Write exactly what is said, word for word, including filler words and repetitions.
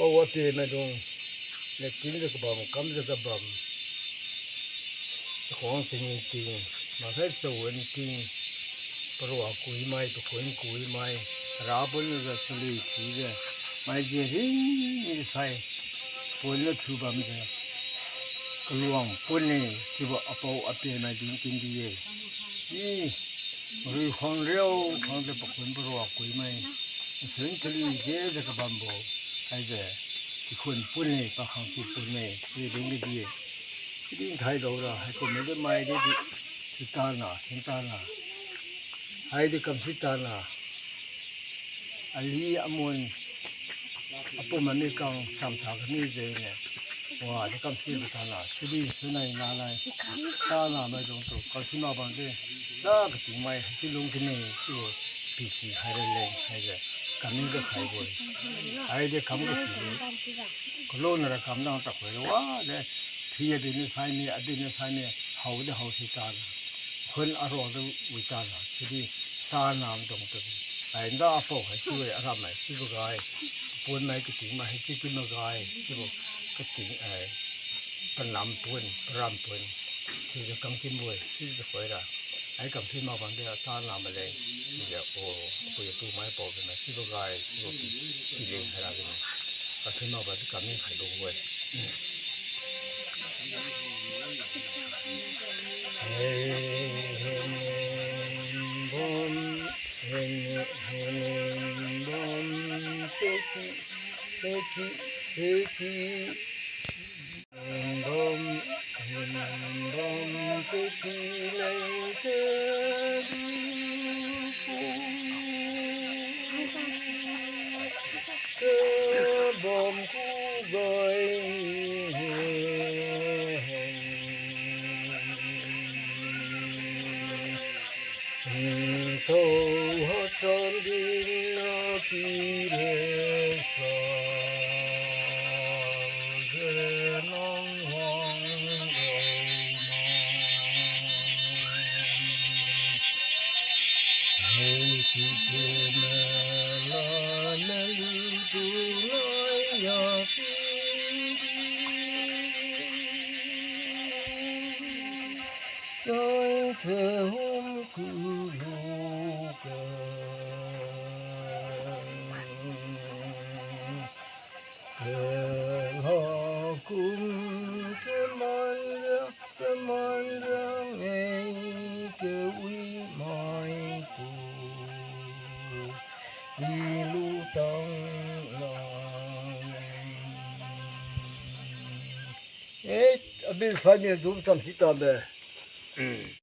Awa pe maidung, lekin jiu kabam, kam jiu kabam. Khuang tingting, maksai chawun ting, parua kuimai, pakhun kuimai, ra pun jiu chalui thiujiu, mai je ring sai, pun lu thiu bamjiu, kaluang pun-e, chiubo apao ape maidung tingdi-e. I, rui khuang riu khuangjiu pakhun parua kuimai, nsun chalui jejiu kabambo, haijiu, kikhun pun-e, pakhangtu pun-e, chiu din kadi-e. Chiu din khai daora, haikum maidi mai di di, chi tana, thin tana. Haidi kamsi tana. Ali amun, apum ami kang chamtha kami jengniu. Wadi kamsibo tana, sidi sunai nanai. Tana maidungtu, kamsi mabang di. Da katingmai, haichi lung kini, chiu, pisi khaira leng, haijiu, kamning kakhaibo-e. Haidi kam kasibo. Kalonra kamdang takhoi wadi. Phi abiniu saini, abiniu saini, haodi hao si tana. Khun aro di wi tana, sidi tana maidungtu. Haida apao hai chiu-e, aram hai chiubo gai. Pun mai kating mai hai chiu ki magai, chiubo kating ai. Panam pun, param pun. Chiujiu kamkinbo-e, chiujiu khoira. Hai kamsi mabang di tana maleng. Chiujiu o, apui atu mai pao bina, chiubo gai, chiubo pi, pi leng haira bina. Kamsi mabang di kamning khai lungbo-e. Bom kubai. Tau hacham din na ki le sa ze nang wang rau ma. Hei ki ke me la me lu tu nai ya ki. Sai se hum ku lu ke. Kela kum keman riang, keman riang ei, kewi mai ku. Ilu tang la. Eh, abi sai mi zum tam si ta be.